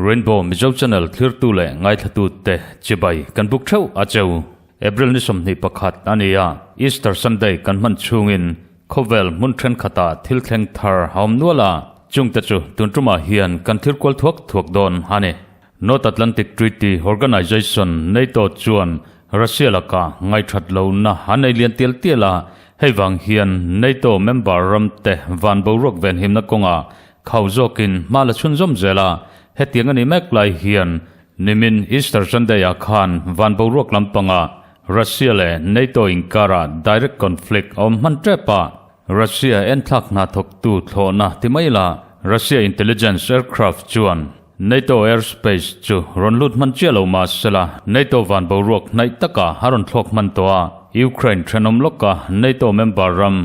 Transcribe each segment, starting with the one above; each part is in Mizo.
Rainbow Mizo Channel thlirtu leh ngaithlatute chibai kan buk theuh a cheu. April ni 21 a ni a, Easter Sunday kan hman chhungin khawvel hmun thenkhatah thil thleng thar a awm nual a, chungte chu tun tumah hian kan thlir kual thuak thuak dawn a ni. North Atlantic Treaty Organization, NATO, chuan Russia lakah ngaithat lohna an nei lian tial tial a, hei vang hian NATO member ramte van boruak venhimna kawngah Khau zawkin hma la chhunzawm zel a, hetiang a nih mek lai hian nimin Easter Sunday-ah khan van boruak lampanga Russia leh NATO inkarah direct conflict a awm hman tep a, Russia enthlak hna thawktu thlawhna ti mai la Russia intelligence aircraft chuan NATO airspace chu rawn lut hman chiah lo mah sela NATO van boruak hnaih takah a rawn thlawk hman tawh a, Ukraine thenawm lawka NATO member ram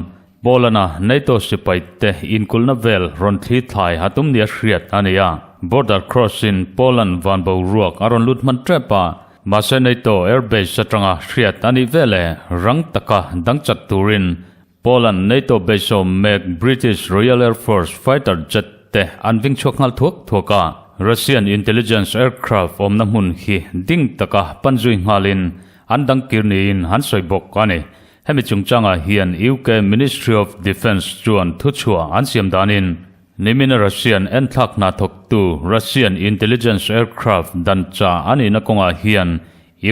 Poland-a NATO sipaite inkulhna vel rawn thli thlai a tum nia hriat a ni a. Border cross-in Poland van boruak a rawn lut hman tep a, mahse NATO airbase atanga hriat a nih veleh rang taka dang chat turin Poland NATO base awm mek British Royal Air Force fighter jet te an ving chhuak nghal thuak thuak a. Russian intelligence aircraft awmna hmun hi ding taka pan zui nghalin an dang kir niin an sawi bawk a ni. Hemi chungchangah hian UK Ministry of Defence chuan thuchhuah an siam danin nimina Russian enthlak hna thawktu Russian intelligence aircraft dancha a nihna kawngah hian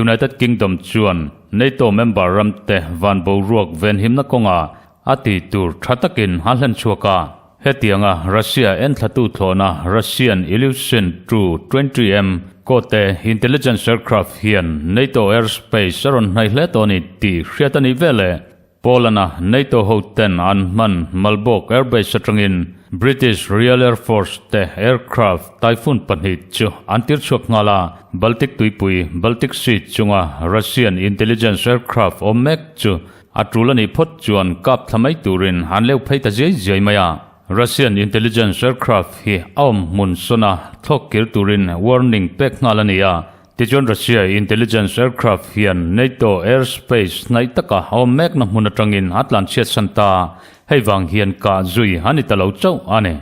United Kingdom chuan NATO member ramte van boruak venhimna kawngah a ti tur tha takin a hlen chhuak a. Hetianga Russia enthlatu thlawhna Russian Ilyushin Tu-20M kawte intelligence aircraft hian NATO airspace a rawn hnaih hle tawh a ni tih hriat a nih veleh Poland-a NATO hoten an hman Malbork airbase atangin British Royal Air Force te aircraft Typhoon pahnih chu an tir chhuak nghal a, Baltic tuipui, Baltic Sea, chunga Russian intelligence aircraft awm mek chu A tul a nih phawt chuan kap thla mai turin an leu phei ta ziai ziai mai a. Russian intelligence aircraft hi a awm hmun sawn a thlawk kir turin warning pek nghal a ni a. Tichuan Russia intelligence aircraft hian NATO airspace hnaih taka a awm mekna hmun atangin a tlanchhiat san ta. Hei vang hian kah zui a ni ta lo chauh a ni.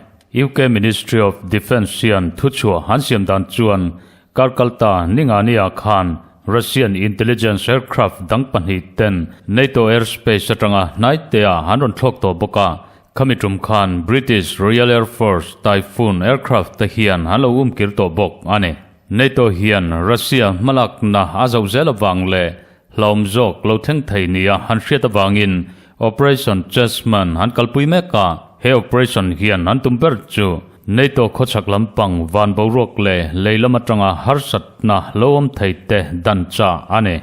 UK Ministry of Defence hian thuchhuah an siam dan chuan Karkalta Ningania khan Russian intelligence aircraft dang pahnih ten NATO airspace atanga hnaitea an rawn thlawk tawh bawk a, khami tum khan British Royal Air Force Typhoon aircraft te hian an lo umkir tawh bawk a ni. NATO hian Russia hmalakna a zoh zel avang leh hlauhawm zawk lo thleng thei nia an hriat avangin Operation Chessman an kalpui mek a, he operation hian an tum ber chu NATO khawchhak lampang van boruak leh lei lam atanga harsatna lo awm thei te dan chah a ni.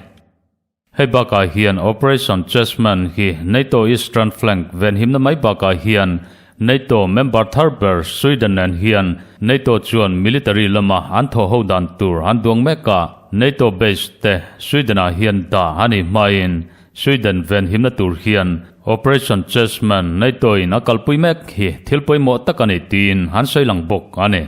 Hei bakah hian Operation Chessman hi NATO Eastern Flank venhimna mai bakah hian NATO member thar ber Sweden nen hian NATO chuan military lama an thawh ho dan tur an duang mek a, NATO base te Sweden-ah hian dah a nih hmain Sweden venhimna tur hian Operation Chessman NATO-in a kalpui mek hi thil pawimawh tak a ni tiin an sawi lang bawk a ni.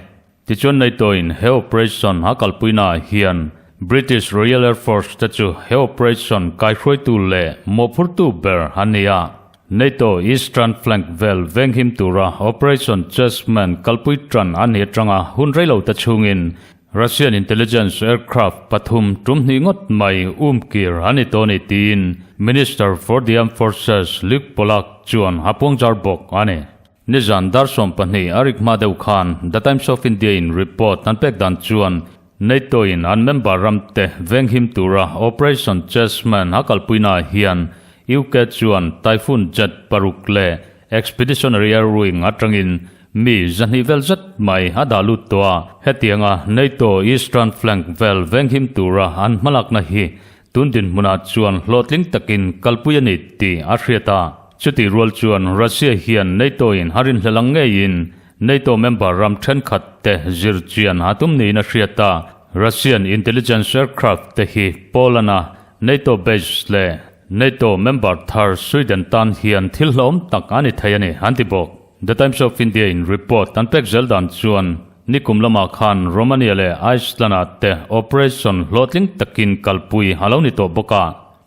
Tichuan NATO-in he operation a kalpuinaah hian British Royal Air Force te chu he operation kaihruaitu leh mawhphurtu ber an ni a. NATO Eastern Flank vel venghim tura Operation Chessman kalpui tan a ni atanga hun reilo te chhungin Russian intelligence aircraft pathum tum hnih ngawt mai umkir a ni tawh a ni tiin Minister for the Armed Forces Luke Polak chuan a puangzar bawk a ni. Nizan dar 12 a rik hma deuh khan The Times of India in report an pek dan chuan NATO in an member ramte venghim tura Operation Chessman a kalpuinaah hian UK chuan Typhoon jet paruk leh Expeditionary Air Wing atangin mi zahnih vel zet mai a dah lut tawh a. Hetianga NATO Eastern Flank vel venghim tura an hmalakna hi Tun dinhmunah chuan hlawhtling takin kalpui a ni tih a hriat a. Chutih rual chuan Russia hian NATO-in a rinhlelh ang ngeiin NATO member ram thenkhat te zirchian a tum niin a hriat a. Russian intelligence aircraft te hi Poland-a NATO base leh NATO member thar Sweden tan hian thil hlauhawm tak a ni thei a ni, an ti bawk. The Times of India-in report an pek zel dan chuan. Nikum lamah khan Romania leh Iceland-ah te operation hlawhtling takin kalpui a lo ni tawh bawk a.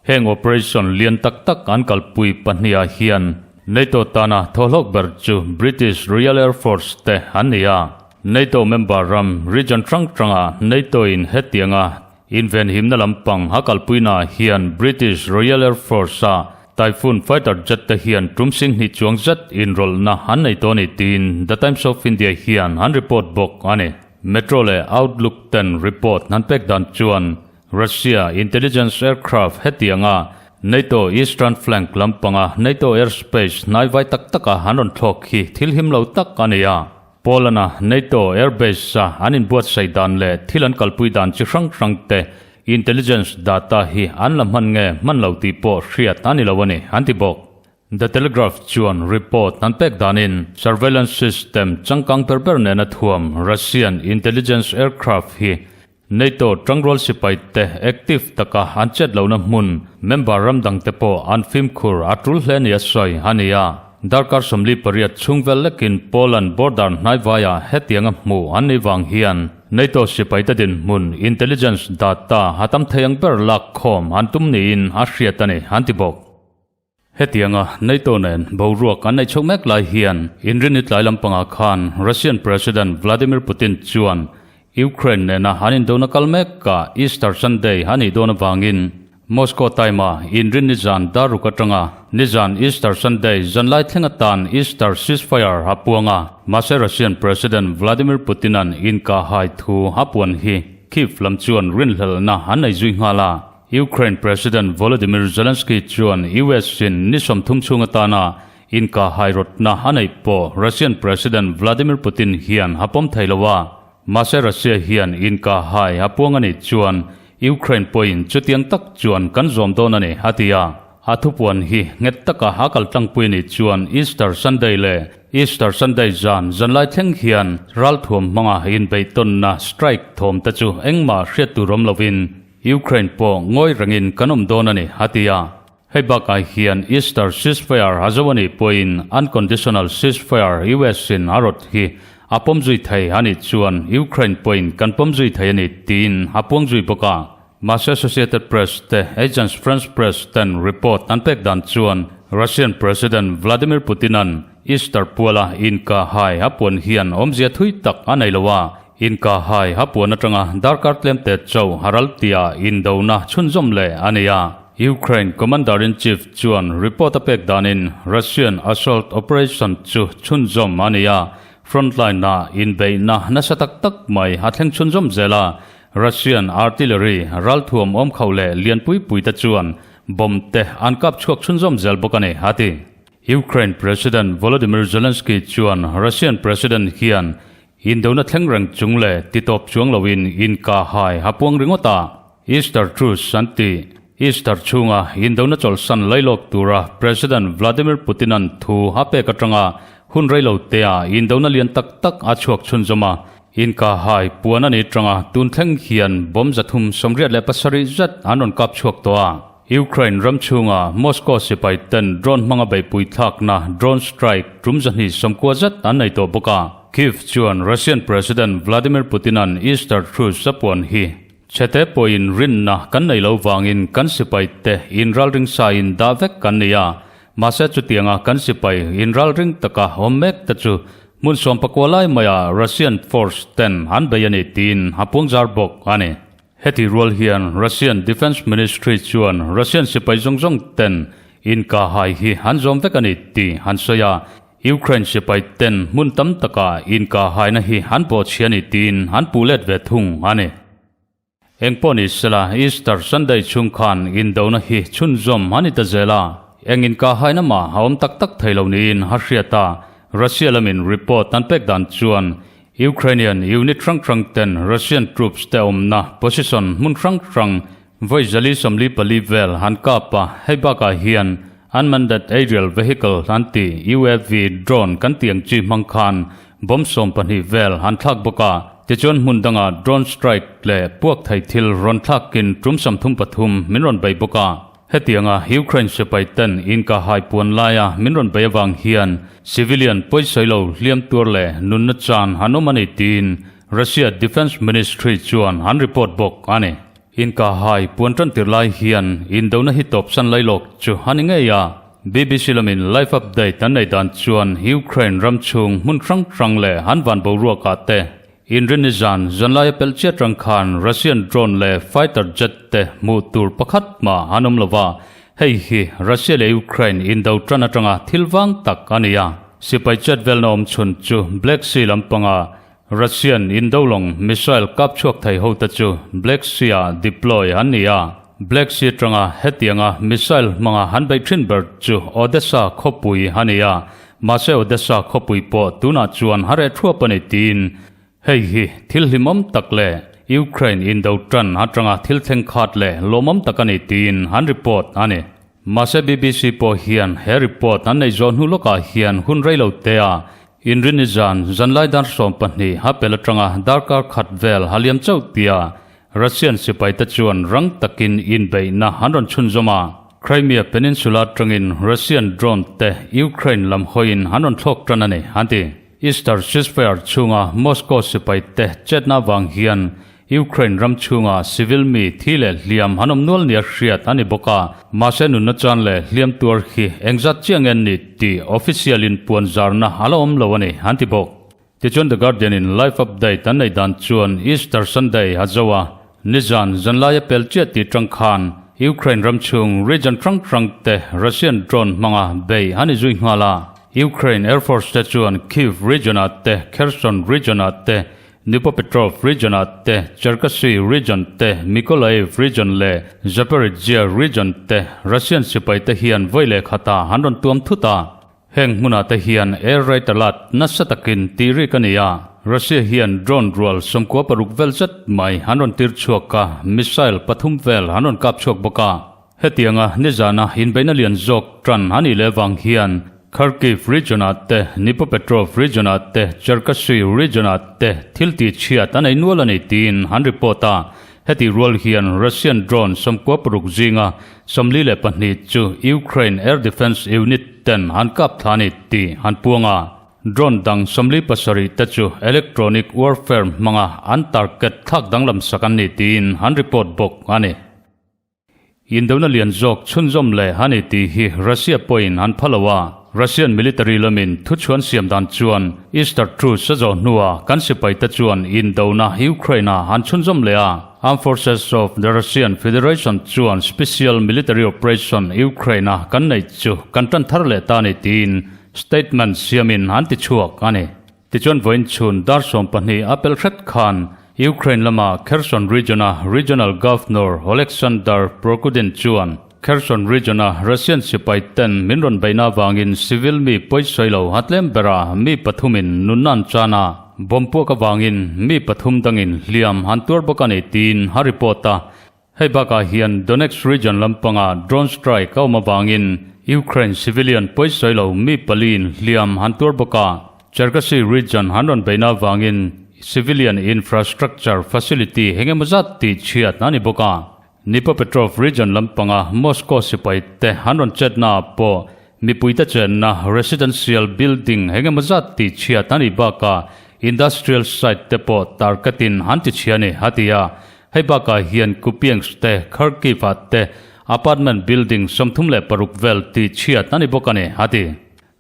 Heng operation lian tak tak an kalpui pahnihah hian NATO tana thawhlawk ber chu British Royal Air Force te an ni a. NATO member ram region hrang hrangah NATO-in hetianga Invenhimna lampang a kalpuinaah hian British Royal Air Force-a Typhoon fighter jet te hian tum singhnih chuang zet inrawlhna an nei tawh a ni tiin The Times of India hian an report bawk a ni. Metro leh Outlook ten report an pek dan chuan Russia intelligence aircraft hetianga NATO eastern flank lampanga NATO airspace hnaivai tak taka an rawn thlawk hi thil him lo tak a ni a. Poland-a NATO airbase-a an inbuatsaih dan leh thil an kalpui dan chi hrang hrang te intelligence data hi an la hman nge hman lo tih pawh hriat a ni lo a ni, an ti bawk. The Telegraph chuan report an pek danin surveillance system changkang ber ber nena thuam Russian intelligence aircraft hi NATO tangrual sipai te active taka an chet lohna hmun member ram dang te pawh an fimkhur a tul hle nia sawi a ni a. Darkar 48 chhung vel lekin Poland border hnaivaiah hetianga hmuh an nih vang hian NATO sipai te dinhmun intelligence data a tam thei ang ber lak khawm an tum niin a hriat a ni, an ti bawk. Hetianga NATO nen boruak an neih chhoh mek lai hian Inrinni tlai lampangah khan Russian President Vladimir Putin chuan Ukraine nena an indona kal mekah Easter Sunday a nih dawn avangin Moscow time-a Inrinni zan dar ruk atanga nizan Easter Sunday zanlai thleng atan Easter ceasefire a puang a. Mahse Russian President Vladimir Putin-a'n inkahhai thu a puan hi Kyiv lam chuan rinhlelhna an nei zui nghal a. Ukraine President Volodymyr Zelensky chuan US in ni 30 chhung atana inkahhairawtna a neih pawh Russian President Vladimir Putin hian a pawm thei lo a. Mahse Russia hian inkahhai a puang a nih chuan Ukraine pawhin chutiang tak chuan kan zawm dawn a ni, a ti a. A thupuan hi nghet taka a kal tlangpui a nih chuan Easter Sunday leh Easter Sunday zan zanlai thleng hian ralthuam hmanga inbeihtawnna strike thawm te chu engmah hriat tur awm lovin Ukraine pawh ngawi rengin kan awm dawn a ni, a ti a. Hei bakah hian Easter ceasefire a zo a nih pawhin unconditional ceasefire US in a rawt hi a pawm zui thei a nih chuan Ukraine pawhin kan pawm zui thei a ni tiin a puang zui bawk a. Mahse Associated Press te Agence France Presse ten report an pek dan chuan Russian President Vladimir Putin-a'n Easter puala inkahhai a puan hian awmzia thui tak a nei lo a, Inkahhai a puan atanga darkar tlemte chauh a ral tia indona chhunzawm leh a ni a. Ukraine Commander-in-Chief chuan report a pek danin Russian assault operation chu chhunzawm a ni a, frontline-ah inbeihna nasa tak tak mai a thleng chhunzawm zel a, Russian artillery ralthuam awmkhauh leh lianpui puite chuan bomb te an kap chhuak chhunzawm zel bawk a ni, a ti. Ukraine President Volodymyr Zelensky chuan Russian President hian Indona thleng reng chung leh titawp chuang loin inkahhai a puang ringawt a, Easter Truce an ti. Easter chhunga indona chawlhsan lailawk tura President Vladimir Putin-a'n thu a pek atanga hun reilo tea indona lian tak tak a chhuak chhunzawm a, inkahhai puan a ni tanga tun thleng hian bomb 387 zet an rawn kap chhuak tawh a. Ukraine ram chhunga Moscow sipai ten drone hmanga beihpui thlakna drone strike tum 290 zet an nei tawh bawk a. Kyiv chuan Russian President Vladimir Putin-a'n Easter Truce a puan hi chhete pawhin rinna kan nei lo vangin kan sipai te inralring sa in dah vek kan ni a, mahse chutianga kan sipai inralring taka awm mek te chu hmun 19 lai maiah Russian force ten an bei a ni tiin a puangzar bawk a ni. Heti rual hian Russian Defence Ministry chuan Russian sipai zawng zawng ten inkahhai hi an zawm vek a ni tih an sawi a, Ukraine sipai ten hmun tam takah inkahhaina hi an bawhchhia a ni tiin an puh let ve thung a ni. Engpawh ni sela Easter Sunday chhung khan indona hi chhunzawm a ni ta zel a, eng inkahhaina mah a awm tak tak thei lo niin a hriat a, Russia lamin report an pek dan chuan Ukrainian unit hrang hrang ten Russian troops te awmna position hmun hrang hrang vawi 444 vel an kap a, hei bakah hian unmanned aerial vehicle an tih UAV drone kan tih ang chi hmang khan bomb 12 vel an thlak bawk a, tichuan hmun dangah drone strike leh puak thei thil rawn thlakin tum 33 min rawn bei bawk a. Hetianga Ukraine sipai ten inkahhai puan laia min rawn bei avang hian civilian pawisawi lo hliam tuar leh nunna chan an awm a ni tiin Russia Defence Ministry chuan an report bawk a ni. Inkahhai puan tan tir lai hian indona hi tawpsan lailawk chu a ni ngei a. BBC lamin live update an nei dan chuan Ukraine ram chhung hmun hrang hrang leh an van boruakah te Inrinni zan zanlaia pelh chiat rang khan Russian drone leh fighter jet te hmuh tur pakhat mah an awm lo va, hei hi Russia leh Ukraine indo tan atanga thil vang tak a ni a. Sipai chet velna awm chhun chu Black Sea lampanga Russian indo lawng missile kap chhuak thei ho te chu Black Sea ah deploy an ni a. Black Sea atanga hetianga missile hmanga han beih thin ber chu Odessa khawpui a ni a, Mahse Odessa khawpui pawh tunah chuan a reh thuap a ni tiin hei hi thil hlimawm tak leh Ukraine indo tan atanga thil thleng khat leh lawmawm tak a ni tiin an report a ni. Mahse BBC pawh hian he report an nei zawh hnu lawkah hian hun rei lo te a Inrinni zan zanlai dar 12 a pel atanga darkar khat vel a liam chauh tia Russian sipaite chuan rang takin inbeihna an rawn chhunzawm a, Crimea Peninsula atangin Russian drone te Ukraine lam hawiin an rawn thlawk tan a ni, an ti. Easter ceasefire chhunga Moscow sipaite chetna avang hian Ukraine ram chhunga civil mi thi leh hliam an awm nual nia hriat a ni bawk a, mahse nunna chan leh hliam tuar hi engzat chiang nge ni tih official in puan zarna a la awm lo a ni, an ti bawk. Tichuan The Guardian in live update an nei dan chuan Easter Sunday a zo a, nizan zanlaia pel chiah tih tang khan Ukraine ram chhung region hrang hrang te Russian drone hmanga bei an i zui nghal a. Ukraine Air Force te chuan Kyiv region ah te, Kherson region ah te, Dnipropetrovsk region ah te, Cherkasy region te, Mykolaiv region leh Zaporizhzhia region te Russian sipai te hian vawi leh khatah an rawn tuam thut a. Heng hmunah te hian air raid alert nasa takin tih rik a ni a, Russia hian drone rual 96 vel zet mai an rawn tir chhuak a, missile pathum vel an rawn kap chhuak bawk a. Hetianga nizana inbeihna lian zawk tan a nih leh vang hian Kharkiv region-ah te, Dnipropetrovsk region-ah te, Cherkasy region-ah te thil tih chhiat an ei nual a ni tiin an report a. Hetih rual hian Russian drone 96 zinga 42 chu Ukraine air defence unit ten an kap thla a ni tih an puang a. Drone dang 47 te chu electronic warfare hmanga an target thlak danglam sak an ni tiin an report bawk a ni. Indona lian zawk chhunzawm leh a ni tih hi Russia pawhin an pha lo a. Russian military lamin thuchhuan siam dan chuan Easter Truce a zawh hnuah kan sipaite chuan indona Ukraine-ah an chhunzawm leh a. Armed Forces of the Russian Federation chuan Special Military Operation Ukraine-a kan neih chu kan tan thar leh ta a ni tiin statement siamin an ti chhuak a ni. Tichuan vawiin chhun dar 12 a pel hret khan Ukraine lama Kherson region-a Regional Governor Oleksandr Prokudin chuan Kherson region-a Russian sipai ten min rawn beihna avangin civil mi pawisawi lo a tlem bera mi pathumin nunna an chan a, bomb puak avangin mi pathum dangin hliam an tuar bawk a ni tiin a report a. Hei bakah hian Donetsk region lampanga drone strike a awm avangin Ukraine civilian pawisawi lo mi paliin hliam an tuar bawk a, Cherkasy region an rawn beihna avangin civilian infrastructure facility eng emaw zat tih chhiat a ni bawk a. Dnipropetrovsk region lampanga Moscow sipai te an rawn chetna ah pawh mipuite chenna residential building eng emaw zat tih chhiat a nih bakah industrial site te pawh target-in an ti chhia a ni, a ti a. Hei bakah hian Kupiansk te, Kharkiv ah te apartment building 36 vel tih chhiat a ni bawk a ni, a ti.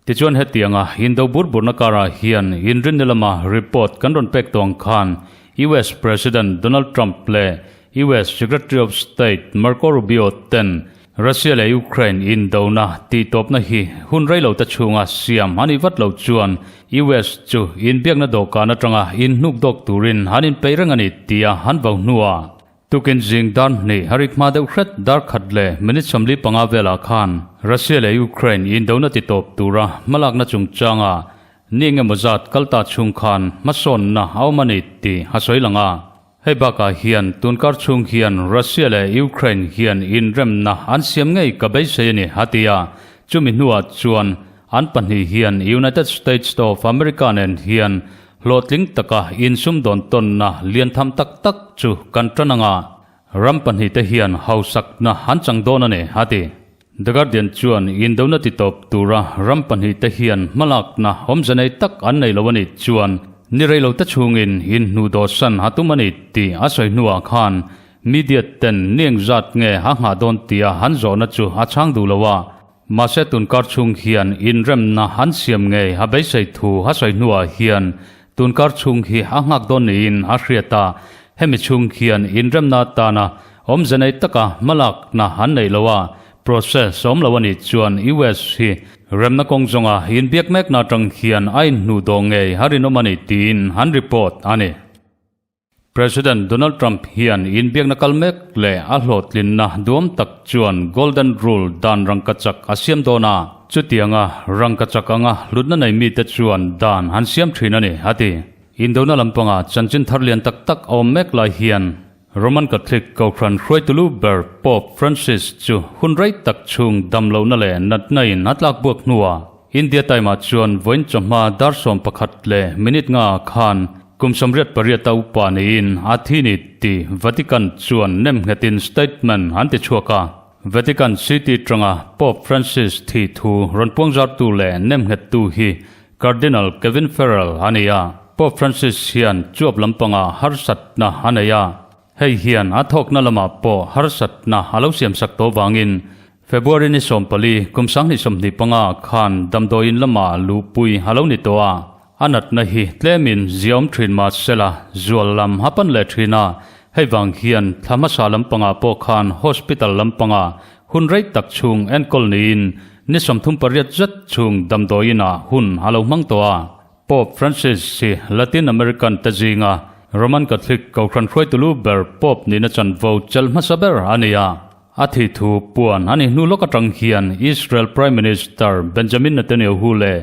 Tichuan hetianga indo bur burna karah hian inrinni lama report kan rawn pek tawh ang khan US President Donald Trump leh US Secretary of State Marco Rubio ten Russia leh Ukraine indona tihtawpna hi hun rei lo te chhunga siam a nih vat lo chuan US chu inbiakna dawhkan atanga inhnuk dawk turin an inpeih reng a ni tia an vau hnuah Tukin zing dar hnih a rik hma deuh hret dar khat leh minute 45 velah khan Russia leh Ukraine indona ti tawp tura hmalakna chungchanga ni engemaw zat kal ta chhung khan hmasawnna a awm a ni tih a sawi lang a. Hei bakah hian tunkar chhung hian Russia leh Ukraine hian inremna an siam ngei ka beisei a ni a ti a, chumi hnuah chuan an pahnih hian United States of America nen hian Hlawhtling taka insumdawn tawnna lian tham tak tak chu kan tan ang a. Ram pahnihte hian hausakna an chang dawn a ni, a ti. The Guardian chuan indona titawp tura ram pahnihte hian hmalakna awmze nei tak an nei lo a nih chuan ni reilote chhungin inhnuhdawhsan a tum a ni tih a sawi hnuah khan media ten ni engzat nge a nghah dawn tia an zawhna chu a chhang duh lo a. Mahse tunkar chhung hian inremna an siam ngei a beisei thu a sawi hnuah hian tunkar chhung hi a nghak dawn niin a hriat a, hemi chhung hian inremna atana awmze nei taka hmalakna an neih lo a, process awm lo a nih chuan US hi remna kawng zawnga inbiak mekna atang hian a inhnuh dawh ngei a rinawm a ni tiin an report a ni. President Donald Trump hian inbiakna kal mek leh a hlawhtlinna duam tak chuan Golden Rule dan rangkachak a siam dawn a, chutianga rangkachak anga hlutna nei mite chuan dan an siam thin a ni, a ti. Indona lampanga chanchin thar lian tak tak a awm mek lai hian Roman Catholic Kohhran hruaitu lu ber Pope Francis chu hun rei tak chhung damlohna leh natna in a tlakbuak hnuah India Time ah chuan vawiin chawhma dar 11 leh minute nga khan Kum 88 a upa niin a thi ni tih Vatican chuan nemnghetin statement an ti chhuak a. Vatican City tanga Pope Francis thi thu rawn puangzartu leh nemnghettu hi Cardinal Kevin Farrell a ni a. Pope Francis hian chuap lampangah harsatna a nei a. Hei hian a thawkna lamah pawh harsatna a lo siamsak tawh vangin February ni 14, kum 2025 khan damdawiin lamah luhpui a lo ni tawh a. A natna hi tlemin ziaawm thin mah sela zual lam a pan leh thin a, hei vang hian thla hmasa lampangah pawh khan hospital lampanga hun rei tak chhung enkawl niin ni 38 zet chhung damdawiinah hun a lo hmang tawh a. Pope Francis hi Latin American te zinga Roman Catholic Kohhran hruaitu lu ber Pope nihna chanvo chelh hmasa ber a ni a. A thi thu puan a ni hnu lawk atang hian Israel Prime Minister Benjamin Netanyahu leh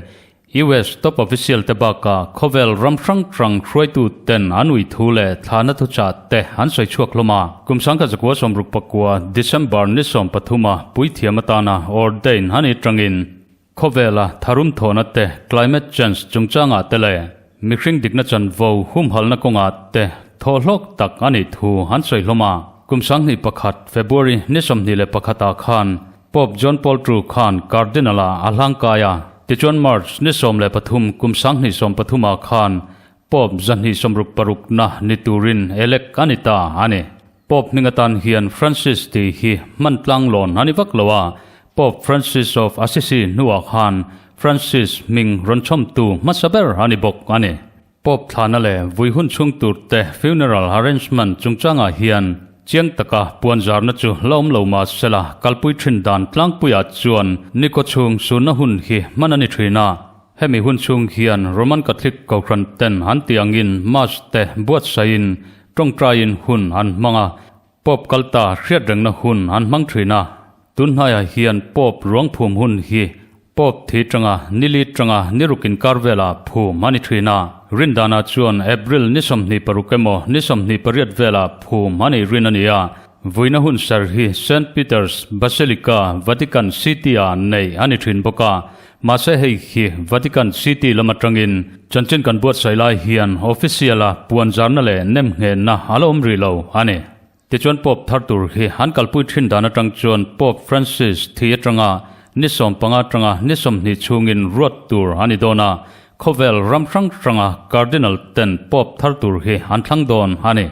US top official te bakah khawvel ram hrang hrang hruaitu ten an ui thu leh thlana thuchah te an sawi chhuak hlawm a. Kum 1969 December ni 13 a puithiam atana ordain a ni tangin khawvela tharum thawhna te, climate change chungchangah te leh mihring dikna chanvo humhalna kawngah te thawhhlawk tak a nih thu an sawi hlawm a. Kum 2001 February ni 21 ah khan Pope John Paul ii khan Cardinal ah a hlangkai a, tichuan March ni 13 kum 2030 ah khan Pope 266 na ni turin elect a ni ta a ni. Pope hming atan hian Francis tih hi hman tlang lawn a ni vak lo a, Pope Francis of Assisi hnuah khan Francis hming rawn chhawmtu hmasa ber a ni bawk a ni. Pope thlana leh vui hun chhung tur te funeral arrangement chungchangah hian chiang taka puanzarna chu la awm lo mah sela kalpui thin dan tlangpuiah chuan ni kaw chhung sunna hun hi hman a ni thin a. Hemi hun chhung hian Roman Catholic Kohhran ten an tih angin Mass te buatsaihin tawngtaiin hun an hmang a, Pope kalta hriatrengna hun an hmang thin a. Tunhnaiah hian Pope ruang phum hun hi Pope thi tanga nili tanga ni ruk inkar velah phum a ni thin a. Rindanah chuan April ni 26 emaw ni 28 velah phum a nih rin a ni a. Vuina hun ser hi Saint Peter's Basilica, Vatican City-ah neih a ni thin bawk a. Mahse hei hi Vatican City lam atangin chanchin kan buatsaih lai hian official-a puanzarna leh nemnghenna a la awm rih lo a ni. Tichuan Pope thar tur hi an kalpui thin dan atang chuan Pope Francis thi atanga ni 15 atanga ni 20 chhungin ruat tur a ni dawn a, khawvel ram hrang hranga Cardinal ten Pope thar tur hi an thlang dawn a ni.